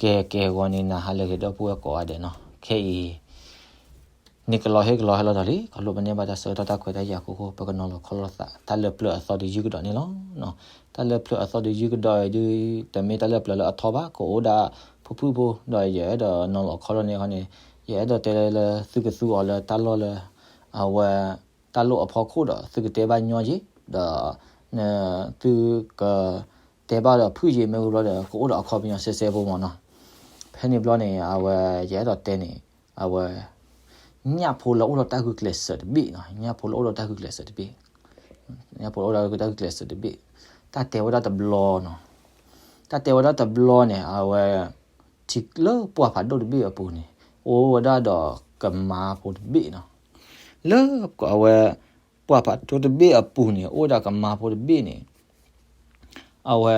ကဲ ကဲ ဂီၤန့ၣ် နၤဟါလၢအဂ့ၤ ဒီပုၢ်ဝဲၢ်ကိးဂၤဒဲးနီၤ. ခဲအံၤ န့ၣ်ကလီဟ့ၣ်ကလီဟဲလီၤဒီးလံ, ခီဖျိပန့ၢ်ဘၣ်တၢ်ဆၢကတီၢ် တၢ်ခွဲးတၢ်ယာ်အဃိ ပကနီၤလီၤခီလီၤသး တၢ်လၢပျၢၤအသီတယုၢ်ကဒီးန့ၣ်လီၤ. တၢ်လၢပျၢၤအသီတယုၢ်ကဒီးအံၤဒုး တမ့ၢ်တၢ်လၢပျၢၤလၢအထီဘၣ်, ကအိၣ်ဒၣ်ဖုၣ်ဖုၣ်ဖိ, ဒီးယအဲၣ်ဒိးနီၤလီၤခီလီၤန့ၣ်ခီန့ၣ် ယအဲၣ်ဒိးတဲလၢသုကသူအီၤလၢတၢ်လီၢ်လၢ အဝဲ တၢ်လိၣ်အဖီခိၣ်ဒီး သုကတဲဘၣ်ညီယ့ၤ, ဒီး သုက တဲဘၣ်ဒီးဖုၣ်ယ့ၤ မ့ၢ်ဝံၤဘျီဒီး ကအိၣ်ဒီးအခီပညီစဲစဲဖိမၢ်နီၤ. ဖဲန့ၣ်ဘျီန့ၣ် အဝဲ ယအဲၣ်ဒိးတဲန့ၣ် အဝဲ ညၣ်ဖိလၢအိၣ်ဒီးတၢ်ဂုာ်ကျဲးစၢးတဘ့ၣ်နီၤ, ညၣ်ဖိလၢအိၣ်ဒီးတၢ်ဂုာ်ကျဲးစၢးတဘ့ၣ်, ညၣ်ဖိလၢအိၣ်ဒီးတၢ်ဂုာ်ကျဲးစၢးတဘ့ၣ်, တၢ်တဲဝဲဒၣ်တဘျီနီၤ. တၢ်တဲဝဲဒၣ်တဘျီန့ၣ် အဝဲ ထံလၢပှၢ်ဖးဒိၣ်တဘ့ၣ်အပူၤန့ၣ် အိၣ်ဝဲဒၣ်ဒီးကမါဖိတဘ့ၣ်နီၤ. လၢအဝဲ ပှၢ်ဖးဒိၣ်တဘ့ၣ်အပူၤန့ၣ် အိၣ်ဝဲဒၣ်ကမါဖိတဘ့ၣ်န့ၣ် အဝဲ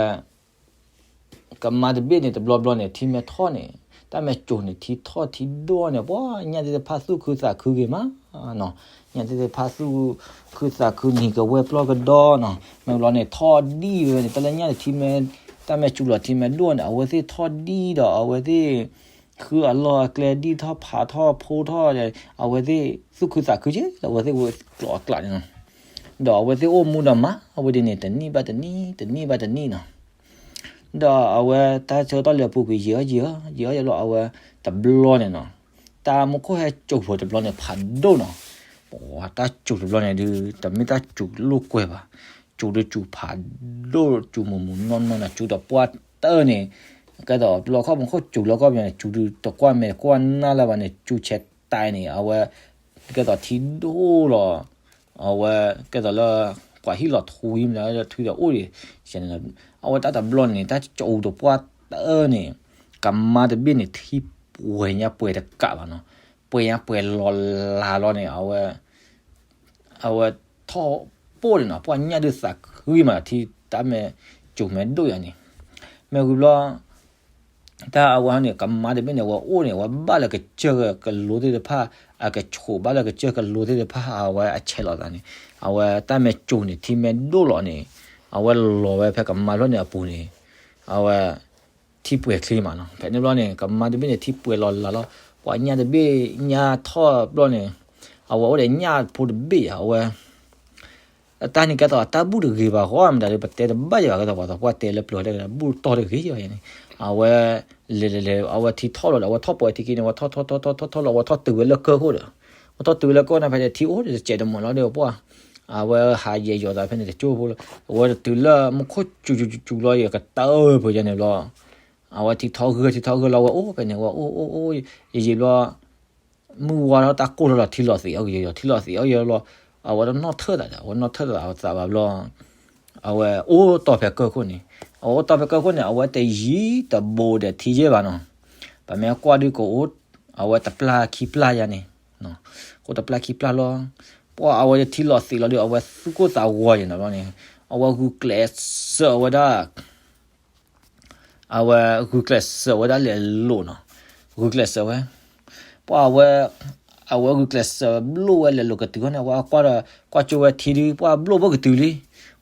ကမါတဘ့ၣ်န့ၣ် တဘျီဘျီန့ၣ် ထံမဲထီၣ်န့ၣ် တၢ်မဲာ်ကိၤန့ၣ် ထံထီၣ်ထံဒိၣ်န့ၣ် ပှၤညၣ်သ့ၣ်တဖၣ်သူၣ်ခုသးခုဂ့ၤမးနီၤ. ညၣ်သ့ၣ်တဖၣ်သူၣ်ခုသးခု နံၤကဝဲၢ်ပျီၢ်ကဒီနီၤ. မ့ၢ်ဘျီန့ၣ် ထီၣ်ဒံၣ်ဝဲန့ၣ် တၢ်လၢညၣ်န့ၣ် ထံမဲ တၢ်မဲာ်ကိၤလီၤထံမဲဒိၣ်န့ၣ် အဝဲသ့ၣ်ထီၣ်ဒံၣ်ဒီး အဝဲသ့ၣ် ဃုအလီၢ်အကျဲဒံၣ်ထီၣ်ဖးထီၣ်ဖိထီၣ်ဒီး အဝဲသ့ၣ်သူၣ်ခုသးခုက့ၤလၢအဝဲသ့ၣ်ဝဲကျိးအကျးန့ၣ်နီၤ. ဒီးအဝဲသ့ၣ်အိၣ်မူဒီးမၤဝဲဒ်န့ၣ် တနံၣ်ဘၣ်တနံၣ် တနံၣ်ဘၣ်တနံၣ်နီၤ. ဒီးအဝဲတၢ်ဆၢကတီၢ်လၢအပူၤကွံာ်ယံာ်အီၤယံာ်အီၤ ယံာ်အီၤယံာ်လီၤ အဝဲတဘျီန့ၣ်နီၤ. တၢ်မူခိၣ်ဟဲကိၤဖိတဘျီန့ၣ် ဖးဒိၣ်နီၤ. ပှၤတၢ်ကိၤတဘျီန့ၣ်ဒုး တမ့ၢ်တၢ်ကိၤလိာ်ကွဲဘၣ်, ကိၤဒုးကိၤဖးဒိၣ် ကိၤမုာ်မုာ်နီၢ်နီၢ်န့ၣ် ကိၤဒီးပှၢ်တၢၢ်န့ၣ် ကဲသိးလီခီၣ်မူခိၣ်ကိၤလီခီၣ်ပညီန့ၣ် ကိၤဒုးတကွၢ်မဲာ်တကွၢ်နၢ်လၢၤဘၣ်န့ၣ် ကိၤဆဲးတၢ်န့ၣ် အဝဲ ကဲသိးထံဒိၣ်လီၤ. အဝဲ ကဲသိးလၢ ပှၤဟံၣ်လီၤထွံမနုၤလၢထွံဒီးအိၣ်ဒံးန့ၣ် အဝဲတၢ်တဘျီန့ၣ် တၢ်ကိၤတပှၢ်တၢၢ်န့ၣ် ကမါတဘ့ၣ်န့ၣ် ထံပှဲၤညါပှဲၤတကးဘၣ်နီၤ. ပှဲၤညါပှဲၤလီၤလးလီၤန့ၣ် အဝဲ အဝဲထီၣ်ပိၢ်န့ၣ်နီၤ ပှၤညၣ်ဒုးသးခုမး ထံတၢ်မဲာ်ကိၤမဲာ်ဒိၣ်ယါန့ၣ် မ့ၢ်ဝံၤဘျီ တၢ်အဝဲန့ၣ် ကမါတဘ့ၣ်န့ၣ် အဝဲအိၣ်န့ၣ် အဝဲဘၣ်လၢကစၢၢ်ကလိသ့ၣ်တဖၣ် အကဆိးဘၣ်လၢကစၢၢ်ကလိသ့ၣ်တဖၣ် အဝဲအဆဲးလီၤသးန့ၣ် အဝဲတၢ်မဲာ်ကိၤန့ၣ် ထံမဲာ်ဒိၣ်လီၤန့ၣ် အဝဲလီၤဝဲဖဲကမါဖျၢၣ်န့ၣ်အပူၤန့ၣ် အဝဲ ထံပှဲၤချ့မးနီၤ. ဖဲန့ၣ်ဘျီန့ၣ် ကမါတဘ့ၣ်န့ၣ် ထံပှဲၤလီၤလးလီၤ ပှၤညၣ်တဘ့ၣ်ညၣ်ထီၣ်ဘျီန့ၣ် အဝဲအိၣ်ဒီးညၣ်ဖိတဘ့ၣ်ယါ အဝဲ အတၢ်န့ၣ်ကဲသိးအတၢ်ဘူၣ်တဂ့ၤဘၣ်ဃီ မတၤဒီး ပတဲတဘၣ်ယၤဘၣ် ကဲသိးပှၤသးပှၢ်တဲလၢပျၢၤတဲကဒီး ဘူၣ်တီၢ်တဂ့ၤယါန့ၣ် အဝဲ လဲၤလဲၤလဲၤ အဝဲထံထီၣ်လီၤဒီး အဝဲထီၣ်ပှဲၤထံခံန့ၣ် အဝဲထီၣ်ထီၣ်ထီၣ်ထီၣ်ထီၣ်ထီၣ်လီၤ အဝဲထီၣ်တုၤဝဲလၢကၢၢ်ခိၣ်ဒီး အဝဲထီၣ်တုၤဝဲလၢကၢၢ်န့ၣ် ဖဲန့ၣ် ထံအိၣ်ဒီးတစဲးတမီၢ်လီၤဒီးပှၢ် အဝဲဟးယဲၤယီၤသးဖဲန့ၣ် တကၠိဖိလီၤ အဝဲတတုၤလၢမူခိၣ်စူၤစူၤစူၤလီၤ ယကတၢၢ်ဖဲယါန့ၣ်ဘျီ အဝဲထံထီၣ်ဂၢၢ်ထံထီၣ်ဂၢၢ်လီၤ အဝဲအိၣ်ဖဲန့ၣ် အဝဲအိၣ်အိၣ်အိၣ် ယံာ်ယံာ်ဘျီ မုၢ်ဝါထီၣ်တၢ်ကိၢ်ထီၣ်လီၤ ထံလီၤသံးအီၣ်ကယီၤယီၤ ထံလီၤသံးအီၣ်ကယီၤလီၤ အဝဲတနီၣ်ထၢၣ်သးဒီး အဝဲနီၣ်ထၢၣ်သးအသးဘၣ်ဘျီ အဝဲအိၣ်တီၢ်ဖဲကၢၢ်ခိၣ်န့ၣ် အဝဲအိၣ်တီၢ်ဖဲကၢၢ်ခိၣ်န့ၣ် အဝဲတယံၤတဘူးဒီးထံယဲၢ်ဘၣ်နီၤ ပမ့ၢ်ကွၢ်ဒုးကအိၣ် အဝဲတပျၢ်ခံပျၢ်ယါန့ၣ် ကအိၣ်တပျၢ်ခံပျၢ်လီၤ ပှၢ်အဝဲထံလီၤသံးလီၤဒီး အဝဲသူၣ်ကိၢ်သးဂီၤယါန့ၣ်ဘျီန့ၣ် အဝဲဂုာ်ကျဲးစၢးဝဲဒၣ် အဝဲဂုာ်ကျဲးစၢးဝဲဒၣ်လဲၤလိာ်နီၤ ဂုာ်ကျဲးစၢးဝဲ ပှၢ်အဝဲ အဝဲဂုာ်ကျဲးစၢးဘျိၣ်ဝဲလဲၤလိာ်ကတုၤဃီန့ၣ် အဝဲကွၢ်ဒီး ကွၢ်ကၠိဝဲထံဒုး ပှၢ်ဘျိၣ်ဘၣ်ကတုၤလံ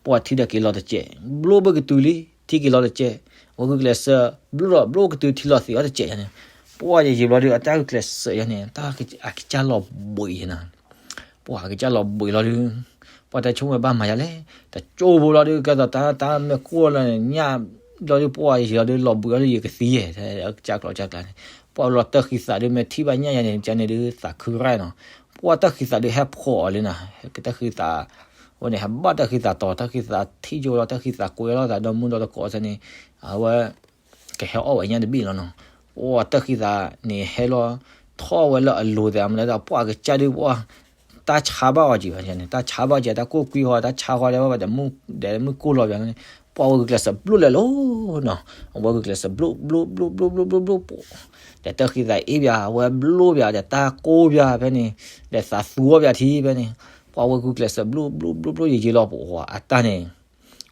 ပှၢ်ထံဒီးက့ၤလီၤတစဲး ဘျိၣ်ဘၣ်ကတုၤလံ ထံက့ၤလီၤတစဲး အဝဲဂုာ်ကျဲးစၢး ဘျိၣ်ဒီးဘျိၣ်ကတုၤထံလီၤသံးအီၣ်တစဲးယါန့ၣ် ပှၢ်ယံာ်ယံာ်ဘျီဒုး အတၢ်ဂုာ်ကျဲးစၢးယါန့ၣ် တၢ်အကစၢ်လီၤဘှံးယါန့ၣ် ပှၢ်အကစၢ်လီၤဘှံးလီၤဒုး ပှၢ်တၢ်ဆိကမိၣ်ဘၣ်မၤယါလဲၣ် တကၠိဖိလီၤဒုး ကဲသိးတၢ်တၢ်မ့ၢ်ကိၢ်လီၤန့ၣ် ညၣ်လီၤဒုး ပှၢ်ယံာ်လီၤဒုး လီၤဘှံးလီၤဒုး ယကသံယဲၢ် ကစၢ်ကျိးကစၢ်ကျါန့ၣ် ပှၢ်လီၤတၢ်ဃံသးဒုး မ့ၢ်ထံၣ်ဘၣ်ညၣ်ယါန့ၣ် ကန့ၣ်ဒုး သးခုရၣ်နီၤ ပှၢ်တၢ်ဃံသးဒုး ဟဲဖှီၣ်အီၤလံနီၤ ကတၢ်ဃံသး အဝဲန့ၣ် ဟဲဘၣ်တၢ်ဃံသးတီၤ တၢ်ဃံသးထံၣ်ယိလီၤ တၢ်ဃံသးကွဲလီၤသးဒီမုၢ်ဒီတကိးဆၢန့ၣ် အဝဲ ကဟဲအီၣ်ဝဲညၣ်တဘ့ၣ်လီၤနီၤ ပှၢ်တၢ်ဃံသးန့ၣ်ဟဲလီၤ ထီၣ်ဝဲလၢအလိၤသးမနုၤဒီး ပှၢ်အကစၢ်ဒုးပှၢ် တၢ်ဆါဘၣ်အီၤက့ၤဘၣ်န့ၣ် တၢ်ဆါဘၣ်က့ၤ တၢ်ကိၢ်ကွံာ်ဃီ တၢ်ဆါဃီဒီး ဘၣ်ဒီးမုၢ်ကိၢ်လီၤဘၣ်န့ၣ် ပှၢ်ဝဲဂုာ်ကျဲးစၢးဘျိၣ်လဲၤလိာ်နီၤ အဝဲဂုာ်ကျဲးစၢးဘျိၣ် ဘျိၣ် ဘျိၣ် ဘျိၣ် ဘျိၣ် ဘျိၣ် ဘျိၣ် ပှၢ် ဒီးတၢ်ဃံသးအ့ၣ်ဘၣ် အဝဲဘျိၣ်ဘၣ် ဒီးတၢ်ကိၢ်ဘၣ်ဖဲန့ၣ် ဒီးသးသူအီၣ်ဘၣ်ထံဖဲန့ၣ် ပှၢ်ဝဲဂုာ်ကျဲးစၢးဘျိၣ် ဘျိၣ် ဘျိၣ် ဘျိၣ် ယံာ်ယံာ်လီၤ ပှၢ်အတၢ်န့ၣ်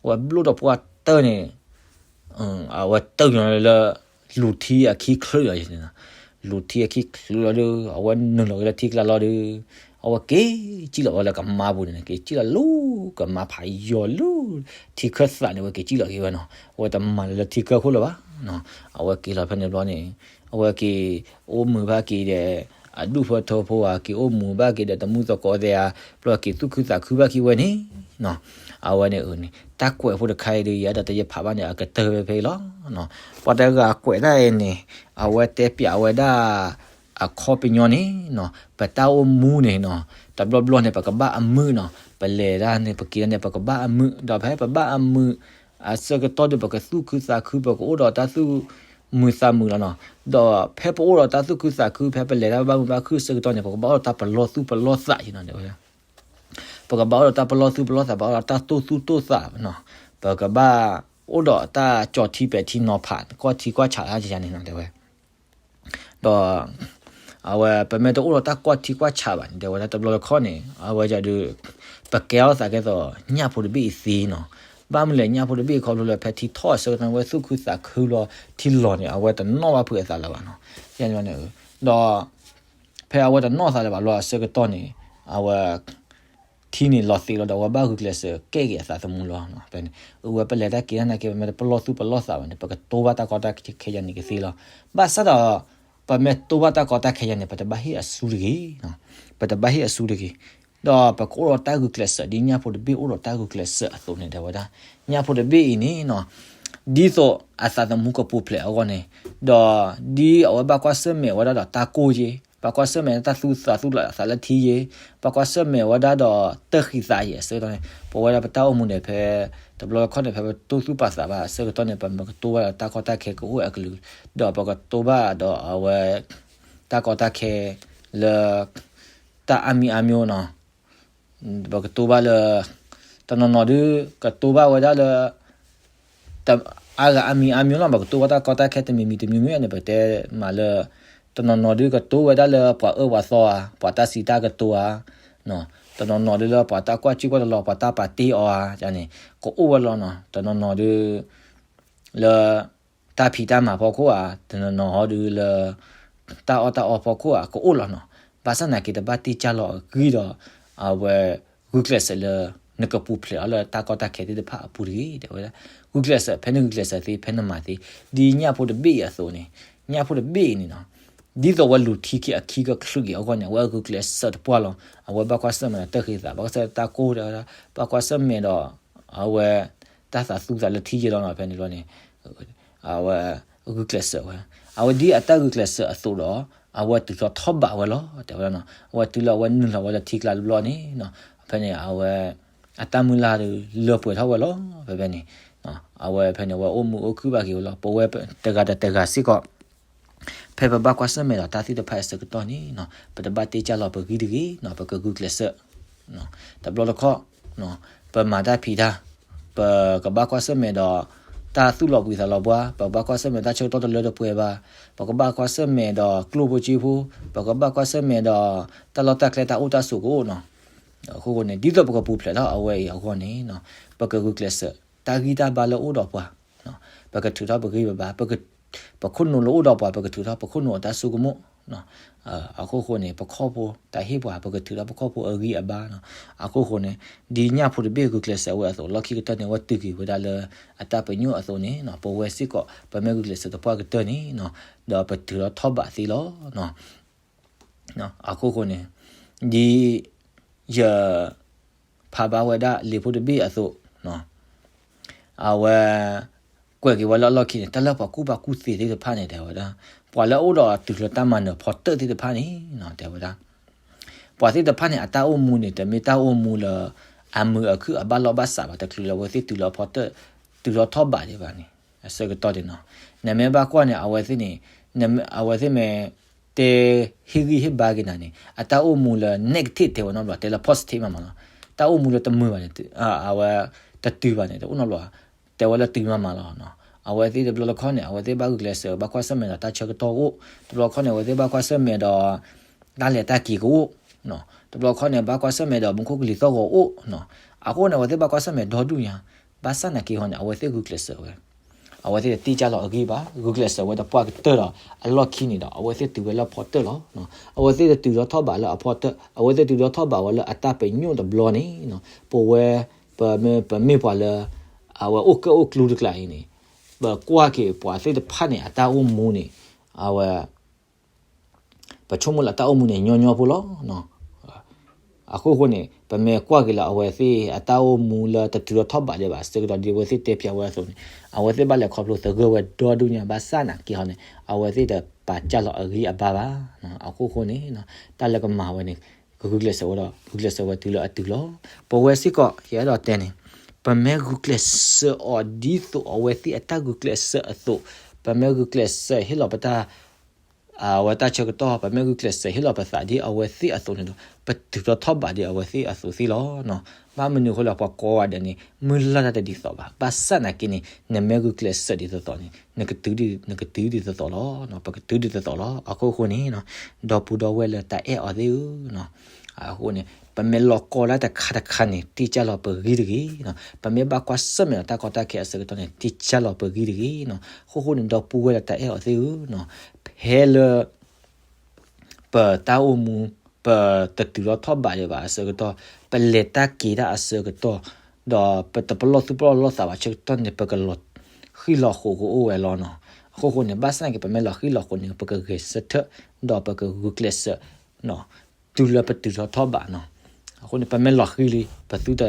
အဝဲဘျိၣ်ဒီးပှၢ်တၢၢ်န့ၣ် အဝဲတၢၢ်ညီလၢ လူၤထံအခံချုးလီၤ လူၤထံအခံချုးလီၤဒုး အဝဲနုာ်လီၤက့ၤလၢထံကျါလီၤဒုး အဝဲက့ၤစံၣ်လီၤဝဲလၢကမါပူၤန့ၣ် က့ၤစံၣ်လီၤလူၤ ကမါဖးယီၤလူၤ ထံခၢၣ်သးန့ၣ် အဝဲက့ၤစံၣ်လီၤက့ၤဝဲနီၤ အဝဲတမၤလၢလၢထံခၢၣ်ခိၣ်လၢၤဘၣ် အဝဲက့ၤလီၤဖဲန့ၣ်ဘျီန့ၣ် အဝဲက့ၤအိၣ်မုာ်ဘၣ်က့ၤဒီး အဒူၣ်ဖိထၢဖိဧါ, က့ၤအိၣ်မုာ်ဘၣ်က့ၤဒီးတမူသကိးသ့ၣ်ဧါ, ဘျီက့ၤသူၣ်ခုသးခုဘၣ်က့ၤဝဲန့ၣ် အဝဲန့ၣ်န့ၣ် တၢ်ကွဲးဖိတခါအံၤဒီး ယအဲၣ်ဒိးတဲယဖးဘၣ်န့ၣ် အကတၢၢ်ဝဲဖဲအံၤလီၤ. ပှၤတဂၤကွဲးတၢ်အံၤန့ၣ် အဝဲတဲပျးဝဲဒၣ် အခီပညီန့ၣ်နီၤ ပတၢ်အိၣ်မူန့ၣ်နီၤ တဘျီဘျီန့ၣ် ပကဘၣ်အမုာ်နီၤ, ပလဲၤဒၣ်န့ၣ် ပက့ၤဒၣ်န့ၣ် ပကဘၣ်အမုာ်, ဒီးဖဲပဘၣ်အမုာ် အဆၢကတီၢ်ဒီး ပကသူၣ်ခုသးခု ပကအိၣ်ဒီးတၢ်သူၣ်မုာ်သးမုာ်လီၤနီၤ. ဒီးဖဲပအိၣ်ဒီးတၢ်သူၣ်ခုသးခု ဖဲပလဲၤတၢ်ဘၣ်မုာ်ဘၣ်ခုၣ်အဆၢကတီၢ်န့ၣ် ပကဘၣ်အိၣ်ဒီးတၢ်ပလီၢ်သူၣ်ပလီၢ်သးယံၤနီၤ တဲဝဲဒၣ်. ပကဘၣ်အိၣ်ဒီးတၢ်ပလီၢ်သူၣ်ပလီၢ်သး ဘၣ်အိၣ်ဒီးတၢ်တိၢ်သူၣ်တိၢ်သးနီၤ, ပကဘၣ်အိၣ်ဒီးတၢ်ကၠီၤထံပဲာ်ထံနီၤဖး ကွၢ်ထံကွၢ်ဆးတၢ်ယါန့ၣ်နီၤ တဲဝဲ ဒီး အဝဲ ပမ့ၢ်တအိၣ်ဒီးတၢ်ကွၢ်ထံကွၢ်ဆးဘၣ်န့ၣ် တဲဝဲဒၣ် တဘျီတခီၣ်န့ၣ် အဝဲဒၣ်ဒီး ပကဲထီၣ်သးကဲသိး ညၣ်ဖိတဘ့ၣ်အံၤသ့နီၤ. ဘၣ်မနုၤလဲၣ် ညၣ်ဖိတဘ့ၣ်အံၤခီဖျိလၢ ဖဲထံထီၣ်အဆၢကတီၢ်န့ၣ် အဝဲသူၣ်ခုသးခုလီၤ ထံလီၤန့ၣ် အဝဲတနီၣ်ဘၣ်ဖုးအသးလၢၤဘၣ်နီၤ. ဒီး ဖဲအဝဲတနီၣ်သးလၢၤဘၣ်လီၤအဆၢကတီၢ်န့ၣ် အဝဲ ထံန့ၣ်လီၤသ့းလီၤဒီး အဝဲဘၣ်ဂုာ်ကျဲးစၢးကဲက့ၤအသးသမူလီၤ. ဖဲန့ၣ် အဝဲပလဲၤတၢ်က့ၤတၢ်နာ်က့ ပမ့ၢ်တပလီၢ်သူၣ်ပလီၢ်သးဘၣ်န့ၣ် ပကတိၢ်ဘၣ်တၢ်ကီတၢ်ခဲယါန့ၣ်ကသ့လီၤ. ဘၣ်ဆၣ်ဒီး ပမ့ၢ်တိၢ်ဘၣ်တၢ်ကီတၢ်ခဲယါန့ၣ် ပတဘၣ်ဟ့ၣ်အစုတဂ့ၤ, ပတဘၣ်ဟ့ၣ်အစုတဂ့ၤ. ဒီးပကအိၣ်ဒီးတၢ်ဂုာ်ကျဲးစၢး ဒ်ညၣ်ဖိတဘ့ၣ်အိၣ်ဒီးတၢ်ဂုာ်ကျဲးစၢးအသိးန့ၣ် တဲဝဲဒၣ်. ညၣ်ဖိတဘ့ၣ်အံၤန့ၣ်နီၤ ဒ်သိးအသးသမူကပူၤဖျဲးအဂီၢ်န့ၣ်, ဒီးဒ်အဝဲဘၣ်ကွၢ်ဆၢၣ်မဲာ်ဝဲဒၣ်ဒီးတၢ်ကိၢ်ယ့ၤ, ဘၣ်ကွၢ်ဆၢၣ်မဲာ်တၢ်သူၣ်သးသူၣ်လီၤအသးလၢထံယ့ၤ, ဘၣ်ကွၢ်ဆၢၣ်မဲာ်ဝဲဒၣ်ဒီးတၢ်ဃံးသးယ့ၤအဆၢကတီၢ်န့ၣ် ပဝဲဒၣ်ပတၢ်အိၣ်မူန့ၣ်ဖဲ တဘျီတခီၣ်န့ၣ် ဖဲပတိၢ်သူၣ်ပာ်သးဘၣ်အဆၢကတီၢ်န့ၣ် ပမ့ၢ်ကတိၢ်ဘၣ်ဒီးတၢ်ကီတၢ်ခဲကအိၣ်ဝဲအကလုာ်, ဒီးပကတိၢ်ဘၣ်ဒီးအဝဲ တၢ်ကီတၢ်ခဲလၢ တၢ်အါမံၤအါမျိၤနီၤ ပကတိၢ်ဘၣ်လၢ တနီၤနီၤဒုး ကတိၢ်ဘၣ်ဝဲဒၣ်လၢ အါဂၤအါမံၤအါမျိၤလီၤ. ပကတိၢ်ဘၣ်တၢ်ကီတၢ်ခဲတမံၤမံၤတမံၤမံၤန့ၣ် ပတဲမးလၢ တနီၤနီၤဒုးကတိၢ်ဝဲဒၣ်လၢပှၤအၢပှၤသီဧါ, ပှၤတၢ်စံးတၢ်ကတိၤဧါ, တနီၤနီၤဒုးလၢပှၤတၢ်ကွၢ်စံၣ်ကွၢ်တလီၤ ပှၤတၢ်ပာ်တ့ၢ်အီၤဧါန့ၣ် ကအိၣ်ဝဲလီၤနီၤ. တနီၤနီၤဒုး လၢ တၢ်ဖံးတၢ်မၤဖီခိၣ်ဧါ, တနီၤနီၤဟီဒုးလၢ တၢ်အီၣ်တၢ်အီဖီခိၣ်ဧါ ကအိၣ်လီၤနီၤ. ဘၣ်ဆၣ်နာ်က့ တဘၣ်တ့ၢ်ကၢ်လီၤအဂံၢ်ဒီး အဝဲ ဂုာ်ကျဲးစၢးလၢ နကပူၤဖျဲးအီၤလၢတၢ်ကီတၢ်ခဲသ့ၣ်တဖၣ်အပူၤတဂ့ၤ တဲဝဲဒၣ်. ဂုာ်ကျဲးစၢး ဖဲနဂုာ်ကျဲးစၢးသ့ ဖဲနမၤသ့ ဒ်ညၣ်ဖိတဘ့ၣ်အံၤအသိးန့ၣ်, ညၣ်ဖိတဘ့ၣ်အံၤန့ၣ်နီၤ ဒ်သိးအဝဲလူၤထံက့ၤအခံကချုးက့ၤအဂီၢ်န့ၣ် အဝဲဂုာ်ကျဲးစၢးတပှၢ်လီၤ. အဝဲဘၣ်ကွၢ်ဆၢၣ်မဲာ်ဒီးတၢ်ဃံးသး ဘၣ်ကွၢ်ဆၢၣ်မဲာ်တၢ်ကိၢ် တဲဝဲဒၣ် ဘၣ်ကွၢ်ဆၢၣ်မဲာ်ဒီး အဝဲ တၢ်သးသူသးလၢထံယ့ၤလီၤနီၤ. ဖဲန့ၣ်ဘျီန့ၣ် အဝဲ ဂုာ်ကျဲးစၢးဝဲ, အဝဲဒ်အတၢ်ဂုာ်ကျဲးစၢးအသိးဒီး အဝဲတုၤထီၣ်ထီၣ်ဘးဝဲလီၤ တဲဝဲဒၣ်နီၤ. အဝဲတုၤလၢအဝဲနုာ်လီၤဝဲလၢထံကျါတဘျီန့ၣ်နီၤ ဖဲန့ၣ် အဝဲ အတၢ်မုၢ်လၢ်ဒီးလၢပှဲၤထီၣ်ဝဲလီၤ. ဖဲဖဲန့ၣ် အဝဲဖဲန့ၣ် အဝဲအိၣ်မုာ်အိၣ်ခုၣ်ဘၣ်က့ၤဝဲလီၤ. ပဝဲတဂၤဒီးတဂၤစ့ၢ်ကီး ဖဲပဘၣ်ကွၢ်ဆၢၣ်မဲာ်ဒီးတၢ်သ့ၣ်တဖၣ်အဆၢကတီၢ်န့ၣ်နီၤ ပတဘၣ်တ့ၢ်ကၢ်လီၤပဂံၢ်တဂ့ၤနီၤ ပကဂုာ်ကျဲးစၢး တဘျီတခီၣ် ပမၤတၢ်ဖံးတၢ် ပကဘၣ်ကွၢ်ဆၢၣ်မဲာ်ဒီး တၢ်သူၣ်လီၤဘှံးသးလီၤဘှါ, ပကဘၣ်ကွၢ်ဆၢၣ်မဲာ်တၢ်ဆၢကတီၢ်တလၢတပှဲၤဘၣ်, ပကဘၣ်ကွၢ်ဆၢၣ်မဲာ်ဒီးကျိၣ်ဖိစ့ဖိ, ပကဘၣ်ကွၢ်ဆၢၣ်မဲာ်ဒီး တၢ်လီၢ်တၢ်ကျဲတၢ်အိၣ်တၢ်ဆိးကအိၣ်နီၤ. အဃိဃိန့ၣ် ဒ်သိးပကပူၤဖျဲးထီၣ်အဝဲအံၤအဂီၢ်န့ၣ်နီၤ ပကဂုာ်ကျဲးစၢး တၢ်ဂံၢ်တၢ်ဘါလၢအအိၣ်ဒီးပှၤ ပကထုးထီၣ်ပဂံၢ်ပဘါ, ပခိၣ်နူာ်လၢအိၣ်ဒီးပှၤ ပကထုးထီၣ်ပခိၣ်နူာ်အတၢ်ဆိကမိၣ် အဃိဃိန့ၣ် ပခီၣ်ဖိတၢ်ဟ့ၣ်ပှၤ ပကထုးထီၣ်ပခီၣ်ဖိအဂံၢ်အဘါနီၤ. အဃိဃိန့ၣ် ဒ်ညၣ်ဖိတဘ့ၣ်ဂုာ်ကျဲးစၢးဝဲအသိး လီၢ်ခံကတၢၢ်န့ၣ် အဝဲတုၤက့ၤဝဲဒၣ်လၢအတၢ်ပညိၣ်အသိးန့ၣ်နီၤ ပဝဲစ့ၢ်ကီး ပမ့ၢ်ဂုာ်ကျဲးစၢးသပှၢ်ကတၢၢ်န့ၣ်နီၤ ဒီးပထုးထီၣ်ထီၣ်ဘးသ့လီၤ. အဃိဃိန့ၣ် ဒ်ယ ဖးဘၣ်ဝဲဒၣ်လံာ်ဖိတဘ့ၣ်အသိး အဝဲ ကွဲးက့ၤဝဲလၢအလီၢ်ခံန့ၣ် တၢ်လၢပှၤကူၣ်ဘၣ်ကူၣ်သ့သ့ၣ်တဖၣ်န့ၣ် တဲဝဲဒၣ် ပှၤလၢအအိၣ်ဒီးတုၤလၢတၢ်မၤနၢၤဖီတၢၣ်သ့ၣ်တဖၣ်န့ၣ် တဲဝဲဒၣ် ပှၤသ့ၣ်တဖၣ်န့ၣ် အတၢ်အိၣ်မူန့ၣ် တမ့ၢ်တၢ်အိၣ်မူလၢ အမုာ်အခုၣ်အဘၣ်လီၢ်ဘၣ်စးဘၣ် တချုးလၢအဝဲသ့ၣ်တုၤလၢအဖီတၢၣ် တုၤထီၣ်ထီၣ်ဘးဒံးဘၣ်န့ၣ် အဆၢကတီၢ်န့ၣ်နီၤ နမ့ၢ်ဘၣ်ကွၢ်န့ၣ် အဝဲသ့ၣ်န့ၣ် အဝဲသ့ၣ်မ့ၢ် တဲဟ့ၣ်ဂံၢ်ဟ့ၣ်ဘါက့ၤနၤန့ၣ် အတၢ်အိၣ်မူလၢ negative တဲဝဲနီတဘျီ တဲလၢ positive မးမးလီၤ. တၢ်အိၣ်မူလၢတမုာ်ဘၣ်န့ၣ် အဝဲ တတုၤဘၣ်န့ၣ် တအိၣ်နီတဘျီ တဲဝဲလၢတုၤမးမးလီၤ. အဝဲသ့ၣ်တဘျီတခီၣ်န့ၣ် အဝဲသ့ၣ်ဘၣ်ဂုာ်ကျဲးစၢး ဘၣ်ကွၢ်ဆၢၣ်မဲာ်ဒီးတၢ်ဆၢကတီၢ်ကအိၣ်, တဘျီတခီၣ်န့ၣ် အဝဲသ့ၣ်ဘၣ်ကွၢ်ဆၢၣ်မဲာ်ဒီး တၢ်လဲၤတၢ်က့ၤကအိၣ်, တဘျီတခီၣ်န့ၣ် ဘၣ်ကွၢ်ဆၢၣ်မဲာ်ဒီးမူခိၣ်ကလံၤသီၣ်ဂီၤအိၣ်, အဃိန့ၣ် အဝဲသ့ၣ်ဘၣ်ကွၢ်ဆၢၣ်မဲာ်ဒီဒူၣ်ညါ, ဘၣ်ဆၣ်နာ်က့ဟီန့ၣ် အဝဲသ့ၣ်ဂုာ်ကျဲးစၢးဝဲ အဝဲသ့ၣ်တတ့ၢ်ကၢ်လီၤအဂံၢ်ဘၣ်, ဂုာ်ကျဲးစၢးဝဲသပှၢ်ကတၢၢ်ဒီး အလီၢ်ခံန့ၣ်ဒီး အဝဲသ့ၣ်တုၤဝဲလၢဖီတၢၣ်လီၤ. အဝဲသ့ၣ်တတုၤထီၣ်ထီၣ်ဘးလၢအဖီတၢၣ်, အဝဲသ့ၣ်တုၤထီၣ်ထီၣ်ဘးဝဲလၢအတၢ်ပညိၣ်တဘျီန့ၣ်, ပဝဲ ပမ့ၢ်ပှၤလၢ အဝဲအိၣ်ကၢၣ်အိၣ်ကျူတကျးအံၤန့ၣ် ပကွၢ်က့ၤပှၤသ့ၣ်တဖၣ်န့ၣ် အတၢ်အိၣ်မူန့ၣ် အဝဲ ပဆိကမိၣ်လၢအတၢ်အိၣ်မူန့ၣ် ညီညီဖိလီၤ. အဃိဃိန့ၣ် ပမ့ၢ်ကွၢ်က့ၤလၢအဝဲသ့ၣ်အတၢ်အိၣ်မူလၢတတုၤထီၣ်ထီၣ်ဘးဒံးဘၣ်အဆၢကတီၢ် ဒ်အဝဲသ့ၣ်တဲဖျါဝဲအသိးန့ၣ် အဝဲသ့ၣ်ဘၣ်လဲၤခီဖျိသဂၢၢ်ဝဲဒီဒူၣ်ညါ ဘၣ်ဆၣ်နာ်က့ဟီန့ၣ် အဝဲသ့ၣ်တပာ်ကၢ်လီၤအဂံၢ်အဘါဘၣ်. အဃိဃိန့ၣ် တၢ်လၢကမၤဝဲန့ၣ် ကဂုာ်ကျဲးစၢးဝဲဒီး ဂုာ်ကျဲးစၢးဝဲတုၤလၢအတုၤလီၤ. ပဝဲစ့ၢ်ကီး ယအဲၣ်ဒိးတဲန့ၣ် ပမ့ၢ်ဂုာ်ကျဲးစၢးအီၤဒ်သိးအဝဲသ့ၣ်အတၢ်ဂုာ်ကျဲးစၢးအသိး, ပမ့ၢ်ဂုာ်ကျဲးစၢးဟ့ၣ်လီၤပတၢ် အဝဲတၢ်ဆၢကတီၢ်, ပမ့ၢ်ဂုာ်ကျဲးစၢးဟ့ၣ်လီၤပသးဒ်အဝဲသ့ၣ်အသိးန့ၣ်ဒီး ပတုၤထီၣ်ထီၣ်ဘးဒံးအဝဲသ့ၣ်အသိးသ့လီၤ. ဘၣ်မနုၤအဃိလဲၣ် ပှၤကိးဂၤဒဲးန့ၣ် မုၢ်လၢ်တၢ်တဒ်သိးဘၣ်. ဘၣ်ဆၣ်နာ်က့န့ၣ် နမ့ၢ်ဂုာ်ကျဲးစၢးဒ်သိးသိးန့ၣ် နကတုၤဒ်သိးသိးလီၤ. ပကတုၤဒ်သိးသိးလီၤ. အဃိဃိန့ၣ် ဒီပုၢ်ဒီဝဲၢ်လၢတၢ်အဲၣ်အီၤသ့ၣ်ဧၢ, အဃိန့ၣ် ပမ့ၢ်လီၤကီတၢ်တခါတခါန့ၣ် တ့ၢ်ကၢ်လီၤပဂံၢ်တဂ့ၤ. ပမ့ၢ်ဘၣ်ကွၢ်ဆၢၣ်မဲာ်ဒီးတၢ်ကီတၢ်ခဲအဆၢကတီၢ်န့ၣ် တ့ၢ်ကၢ်လီၤပဂံၢ်တဂ့ၤ. အဃိဃိန့ၣ် ဒီပုၢ်ဝဲၢ်လၢတၢ်အဲၣ်အီၤသ့ၣ်ဧၢ, ဖဲလၢ ပတၢ်အိၣ်မူ ပတတုၤထီၣ်ထီၣ်ဘးဒံးဘၣ်အဆၢကတီၢ်, ပလဲၤတၢ်က့ၤတၢ်အဆၢကတီၢ်, ဒီးပတပလီၢ်သူၣ်ပလီၢ်သးဘၣ်အဆၢကတီၢ်န့ၣ် ပကလီၤဃံၣ်လီၤဃိးကအိၣ်ဝဲလီၤနီၤ. အဃိဃိန့ၣ် ဘၣ်ဆၣ်သနာ်က့ ပမ့ၢ်လီၤဃံၣ်လီၤဃိးန့ၣ် ပကဂဲၤဆၢထၢၣ် ဒီးပကဂုာ်ကျဲးစၢး တုၤလၢပတုၤထီၣ်ထီၣ်ဘးနီၤ. အဃိန့ၣ် ပမ့ၢ်လီၤဃံၣ်လံ ပသုတ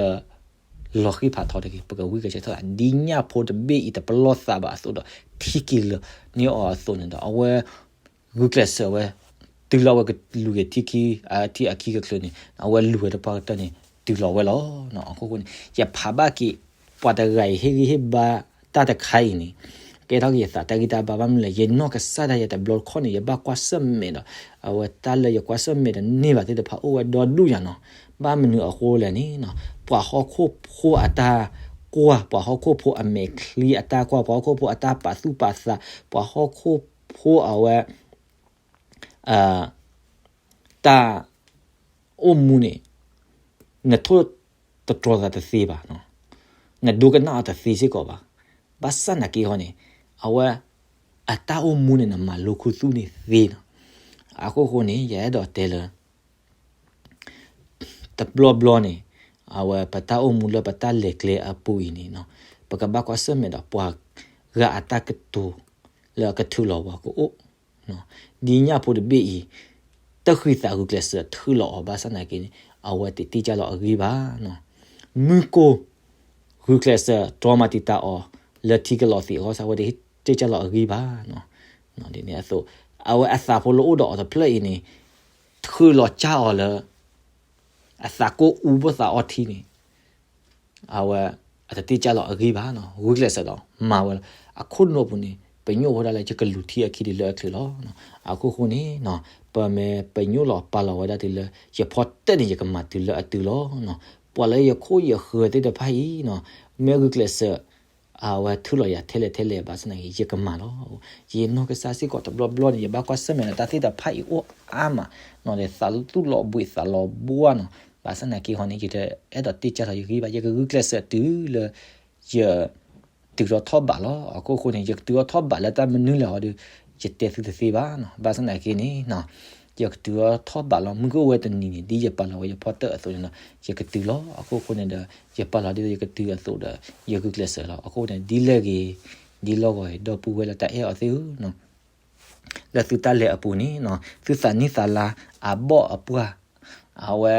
လီၤဃံၣ်ဖးထီတဂ့ၤ, ပကဝံၣ်ကဲဆၢထၢၣ်လီၤ. ဒ်ညၣ်ဖိတဘ့ၣ်အံၤ တပလီၢ်သးဘၣ်အသိးဒီး ထံက့ၤလၢာ်န့ၢ်အီၤအသိးန့ၣ်ဒီး အဝဲ ဂုာ်ကျဲးစၢးဝဲ တုၤလၢအဝဲကလူၤက့ၤထံခံ အထံအခံကချုးန့ၣ် အဝဲလူၤဝဲတပှၢ်ကတၢၢ်န့ၣ် တုၤလီၤဝဲလီၤ. အဃိဃိန့ၣ် ယဖးဘၣ်က့ၤ ပှၤတဂၤအံၤဟ့ၣ်ဂံၢ်ဟ့ၣ်ဘါတၢ်တခါအံၤန့ၣ် ကဲထီၣ်က့ၤယသးတၢ်ဂံၢ်တၢ်ဘါ ဘၣ်မနုၤလဲၣ် ယနီၢ်ကစၢ်ဒၣ်ယဲတဘျီတခီၣ်န့ၣ် ယဘၣ်ကွၢ်ဆၢၣ်မဲာ်ဒီး အဝဲတၢ်လၢယကွၢ်ဆၢၣ်မဲာ်တန့ၢ်ဘၣ်သ့ၣ်တဖၣ်အိၣ်ဝဲဒီဒူၣ်ညါနီၤ. ဘၣ်မနုၤအဃိလဲၣ်န့ၣ် ပှၤဟီၣ်ခိၣ်ဖိအတၢ်ကွၢ်, ပှၤဟီၣ်ခိၣ်ဖိအမဲာ်ချံအတၢ်ကွၢ်, ပှၤဟီၣ်ခိၣ်ဖိအတၢ်ပာ်သူၣ်ပာ်သး, ပှၤဟီၣ်ခိၣ်ဖိအဝဲ တၢ်အိၣ်မူန့ၣ် နထိၣ်သတြီၤသးတသ့ဘၣ်, နဒိကနၣ်အီၤတသ့စ့ၢ်ကီးဘၣ်. ဘၣ်ဆၣ်သနာ်က့ဟီန့ၣ် အဝဲ အတၢ်အိၣ်မူန့ၣ် နမၤလိခူသူၣ်န့ၢ်သ့နီၤ. အဃိဃိန့ၣ် ယအဲၣ်ဒိးတဲလၢ တဘျီဘျီန့ၣ် အဝဲပတၢ်အိၣ်မူလၢပတၢ်လဲၤကျဲအပူၤအံၤန့ၣ် ပကဘၣ်ကွၢ်ဆၢၣ်မဲာ်ဒီးပှၤဂၤအတၢ်ကတိၤလၢအကထုးလီၤပှၤကအိၣ် ဒ်ညၣ်ဖိတဘ့ၣ်အံၤ တဃံသးဂုာ်ကျဲးစၢးထုးလီၤအီၤ ဘၣ်ဆၣ်သနာ်က့န့ၣ် အဝဲတ့ၢ်ကၢ်လီၤအဂံၢ်ဘါ. မုၢ်ကိၢ် ဂုာ်ကျဲးစၢးတြီမၤတံာ်တာ်အီၤ လၢထံကလီၤသံးအဂီၢ် အဝဲတ့ၢ်ကၢ်လီၤအဂံၢ်ဘါ. ဒ်န့ၣ်အသိး အဝဲအသးဖိလၢအိၣ်ဒီးအီၤတဖျၢၣ်အံၤန့ၣ် ထုးလီၤကၢ်အီၤလၢ အသးကိၢ်အူဘၣ်သးအီထံန့ၣ် အဝဲ အတတ့ၢ်ကၢ်လီၤအဂံၢ်ဘါနီၤ. ဂုာ်ကျဲးစၢးဒီးမၤဝဲလီၤ. အခိၣ်နူာ်ပူၤန့ၣ် ပညိၣ်ဝဲဒၣ်လၢယကလူၤထံအခံတုၤလၢအချုးလီၤ. အဃိဃိန့ၣ် ပမ့ၢ်ပညိၣ်လီၤပာ်လီၤဝဲဒၣ်တုၤလၢ ယဖီတၢၣ်န့ၣ် ယကမၤတုၤလၢအတုၤလီၤ. ပှၤလၢယခိၣ်ယဃၢၤသ့ၣ်တဖၣ်အံၤ မ့ၢ်ဂုာ်ကျဲးစၢး အဝဲထုးလီၤယၤထဲလဲၣ်ထဲလဲၣ် ဘၣ်ဆၣ်သနာ်က့ ယကမၤလီၤ. ယနီၢ်ကစၢ်စ့ၢ်ကီးတဘျီဘျီန့ၣ် ယဘၣ်ကွၢ်ဆၢၣ်မဲာ်ဒီးတၢ်သ့ၣ်တဖၣ်အံၤအိၣ်အါမး သးသူၣ်လီၤဘှံးသးလီၤဘှါနီၤ. ဘၣ်ဆၣ်သနာ်က့ဟီန့ၣ် ယတအဲၣ်ဒိးတ့ၢ်ကၢ်လီၤယဂံၢ်ဘါ ယကဂုာ်ကျဲးစၢးတုၤလၢ ယ တုၤထီၣ်ထီၣ်ဘးလီၤ. အခိၣ်ဃိန့ၣ် ယကတုၤထီၣ်ထီၣ်ဘးလၢတၢ်မနုၤလဲၣ်ဟီဒီး ယတဲသုတသ့ဘၣ်နီၤ. ဘၣ်ဆၣ်သနာ်က့န့ၣ် ယကတုၤထီၣ်ထီၣ်ဘးလီၤ. မုၢ်ကအိၣ်ဝဲတနံၤန့ၣ် ဒ်ယပာ်လီၤဝဲယဖီတၢၣ်အသိးန့ၣ်ဒီး ယကတုၤလီၤ. အခိၣ်ဃိန့ၣ်ဒီး ယပာ်လီၤဒ်သိးယကတုၤအသိးဒီး ယဂုာ်ကျဲးစၢးလီၤ. အဃိန့ၣ် ဒ်လဲၣ်ဂ့ၤ ဒ်လီၢ်ဂီၤဂ့ၤ ဒီပုၢ်ဝဲၢ်လၢတၢ်အဲၣ်အီၤသ့ၣ်ဧၢ လၢသုတၢ်လဲၤအပူၤန့ၣ် သုသးနံၣ်သးလါ အဘီၣ်အပှၢ် အဝဲ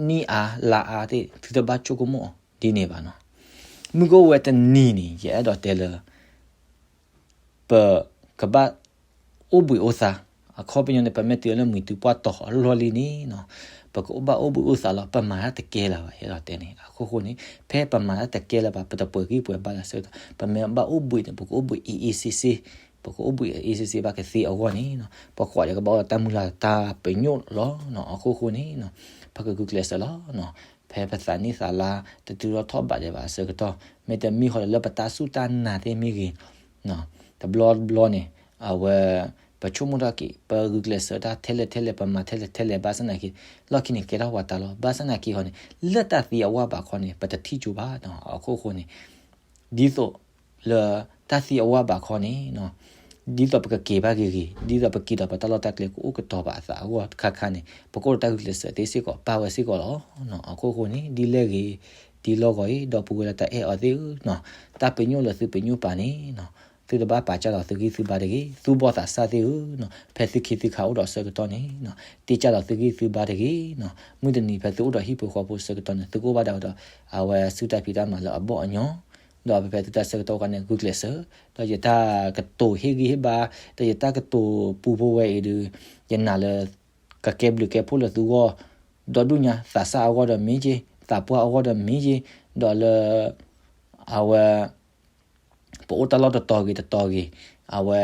နံၣ်အါလါအါသ့ၣ် သုတဘၣ်ဆိကမိၣ်အီၤဒ်န့ၣ်ဘၣ်နီၤ. မုၢ်ကအိၣ်ဝဲတနံၤန့ၣ် ယအဲၣ်ဒိးတဲလၢ ပကဘၣ်အိၣ်ဘှံးအိၣ်သါ, အခီပညီန့ၣ် ပမ့ၢ်တုၤလၢမုၢ်တုၤပှၢ်တီၤအလီၢ်လံန့ၣ် ပကဘၣ်အိၣ်ဘှံးအိၣ်သါလီၤ. ပမၤတၢ်တကဲလၢၤဘၣ် ယအဲၣ်ဒိးတဲန့ၣ်. အဃိဃိန့ၣ် ဖဲပမၤတၢ်တကဲလၢၤဘၣ် ပတပှဲၤဂံၢ်ပှဲၤဘါလၢၤဆၢကတီၢ် ပမ့ၢ်ဘၣ်အိၣ်ဘှံးန့ၣ် ပကအိၣ်ဘှံးအ့ၣ်အ့ၣ်စ့စ့ ပကအိၣ်ဘှံးအ့ၣ်အ့ၣ်စ့စ့ဘၣ်ကသ့အဂီၢ်န့ၣ် ပကွၢ်ဒီးကဘၣ်အိၣ်ဒီးတၢ်မုၢ်လၢ်တၢ်ပညိၣ်လီၤ. အဃိဃိန့ၣ် ပကဂုာ်ကျဲးစၢးလီၤ. ဖဲပသးနံၣ်သးလါ တတုၤထီၣ်ထီၣ်ဘးဒံးဘၣ်အဆၢကတီၢ် မ့တမ့ၢ်ဃီဒီးလၢပတၢ်စူၢ်တၢ်နာ်သ့ၣ်မ့ၢ်ဂ့ၤ တဘျီဘျီန့ၣ် အဝဲ ပဆိကမိၣ်ထီၣ်က့ၤ ပဂုာ်ကျဲးစၢးတၢ်ထဲလဲၣ်ထဲလဲၣ် ပမၤထဲလဲၣ်ထဲလဲၣ် ဘၣ်ဆၣ်သနာ်က့ လီၢ်ခံန့ၣ်ကဲထီၣ်ပှၤတၢ်လီၤ. ဘၣ်ဆၣ်သနာ်က့ဟီန့ၣ် လၢတၢ်သံအဝါဘၣ်ခီန့ၣ် ပတထံၣ်ကၠိဘၣ်နီၤ. အခိၣ်ဃိန့ၣ် ဒ်သိးလၢတၢ်သံအဝါဘၣ်ခီန့ၣ် ဒ်သိးပကက့ၤဘၣ်ဂ့ၤဂ့ၤ ဒ်သိးပက့ၤဒီးပတၢ်လီၢ်တၢ်ကျဲကအိၣ်ကတီၤဘၣ်အသးအဂီၢ်တခါခါန့ၣ် ပကအိၣ်ဒီးတၢ်ဂုာ်ကျဲးစၢးသ့စ့ၢ်ကီး ပာ်ဝဲစ့ၢ်ကီးလီၤ. အခိၣ်ဃိန့ၣ် ဒ်လဲၣ်ဂ့ၤ တံၤလီၢ်ဂီၤအံၤ ဒီပုၢ်ဝဲၢ်လၢတၢ်အဲၣ်အီၤသ့ၣ်ဧၢနီၤ, တၢ်ပညိၣ်လၢသုပညိၣ်ပာ်န့ၣ်နီၤ, သုတဘၣ်ပာ်ကၢ်လီၤသုဂံၢ်သုဘါတဂ့ၤ, သူၣ်ဘီၣ်သးစၢ်သ့ၣ်ဧၢနီၤ, ဖဲသုခ့သုခးအိၣ်ဒီးဆၢကတီၢ်န့ၣ်နီၤ, တ့ၢ်ကၢ်လီၤသုဂံၢ်သုဘါတဂ့ၤနီၤ, မုၢ်တနံၤဖဲသုအိၣ်ဒီးဟံၣ်ဖိဃီဖိဆၢကတီၢ်န့ၣ် သုကအိၣ်ဘၣ်ဒၣ်ဒီး အဝဲစုတၢ်ဖံးတၢ်မၤလၢအဘီၣ်အညီ, ဒီးဖဲဖဲသုတၢ်ဆၢကတီၢ်ခါန့ၣ် ဂုာ်ကျဲးစၢး, ဒီးယတၢ်ကတိၤဟ့ၣ်ဂံၢ်ဟ့ၣ်ဘါ, ဒီးယတၢ်ကတိၤပူဖိဝဲအံၤဒီး ယနာ်လၢ ကကဲဘျုးကဲဖှိၣ်လၢသုဂီၢ် ဒီဒူၣ်ညါ, သးစၢ်အဂီၢ်ဒီးမ့ၢ်ဂ့ၤ, သးပှၢ်အဂီၢ်ဒီးမ့ၢ်ဂ့ၤ, ဒီးလၢ အဝဲ ပအိၣ်တၢ်လီၢ်တတီၤဂ့ၤတတီၤဂ့ၤ, အဝဲ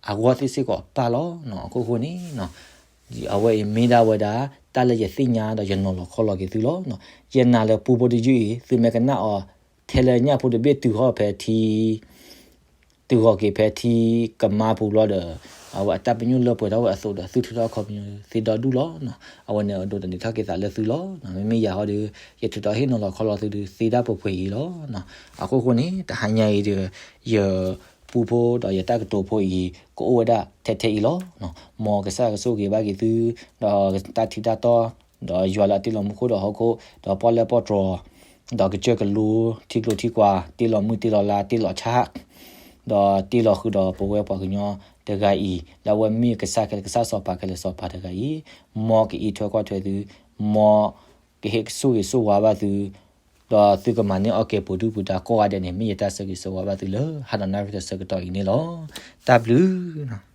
အဂီၢ်သ့ၣ်စ့ၢ်ကီးပၢ်လီၤနီၤ. အခိၣ်ဃိန့ၣ်နီၤ, အဝဲအံၤမ့ၢ်ဒၣ်ဝဲဒၣ် တၢ်လၢယသ့ၣ်ညါဒီးယနီၤလီၤခီလီၤက့ၤသုလီၤနီၤ. ယနာ်လၢပူဖိတယုၢ်အံၤ သုမ့ၢ်ကနၣ်အီၤ ထဲလၢညၣ်ဖိတဘ့ၣ်တုၤဃီၤဖဲထံ တုၤဃီၤက့ၤဖဲထံကမါပူၤဘျီဒီး အဝဲအတၢ်ပညိၣ်လၢပှဲၤထီၣ်ဝဲအသိးဒီး သုထုးထီၣ်ခီပညီသုဒီဒူၣ်လီၤနီၤ. အဝဲန့ၣ်အဒိးတန့ၢ်ထီၣ်က့ၤသးလၢသုလီၤနီၤ. မ့မ့ၢ်ယၤဟီဒီး ယထုးထီၣ်ဟ့ၣ်နီၤလီၤခီလီၤသုဒီး သ့ဒၣ်ပှဲၤပှဲၤအံၤလီၤနီၤ. အခိၣ်ဃိန့ၣ် တဟါညါအံၤဒီး ယပူဖိဒီးယတၢ်ကတိၤဖိအံၤ ကအိၣ်ဝဲဒၣ်ထဲထဲအံၤလီၤနီၤ. မ်ကစၢ်ကဆိၣ်ဂ့ၤဘၣ်က့ၤသု ဒီးတၢ်ထံတၢ်တီ ဒီးယွၤလၢအတ့လီၤမူခိၣ်ဒီးဟီၣ်ခိၣ် ဒီးပီၣ်လဲၣ်ပီၣ်တြီၤ ဒီးကစၢၢ်ကလိ ထံကျိထံကွာ် တ့လီၤမုၢ်တ့လီၤလါတ့လီၤဆၣ် ဒီးတ့လီၤဃုာ်ဒီးပဝဲပှၤကညီတဂၤအံၤ လၢအဝဲမ့ၢ်ကစၢ်ခဲလၢာ်ကစၢ်စီၤပၤခဲလၢာ်စီၤပၤတဂၤအံၤ, မ်ကအံးထွဲကွၢ်ထွဲသု, မ်ကဟ့ၣ်ကဆိၣ်ဂ့ၤဆိၣ်ဝါဘၣ်သု, ဒီးသုကမၤန့ၢ်အီၣ်ကဲပူၤဒုၣ်ပူၤဒါကိးဂၤဒဲးန့ၣ် မ့ၢ်ယတၢ်ဆၢဂ့ၤဆၢဝါဘၣ်သုလၢ ဟါဒီးန�ၣ်ရံၣ်တဆၢကတီၢ်အံၤန့ၣ်လီၤ. တၢ်ဘျုးနီၤ.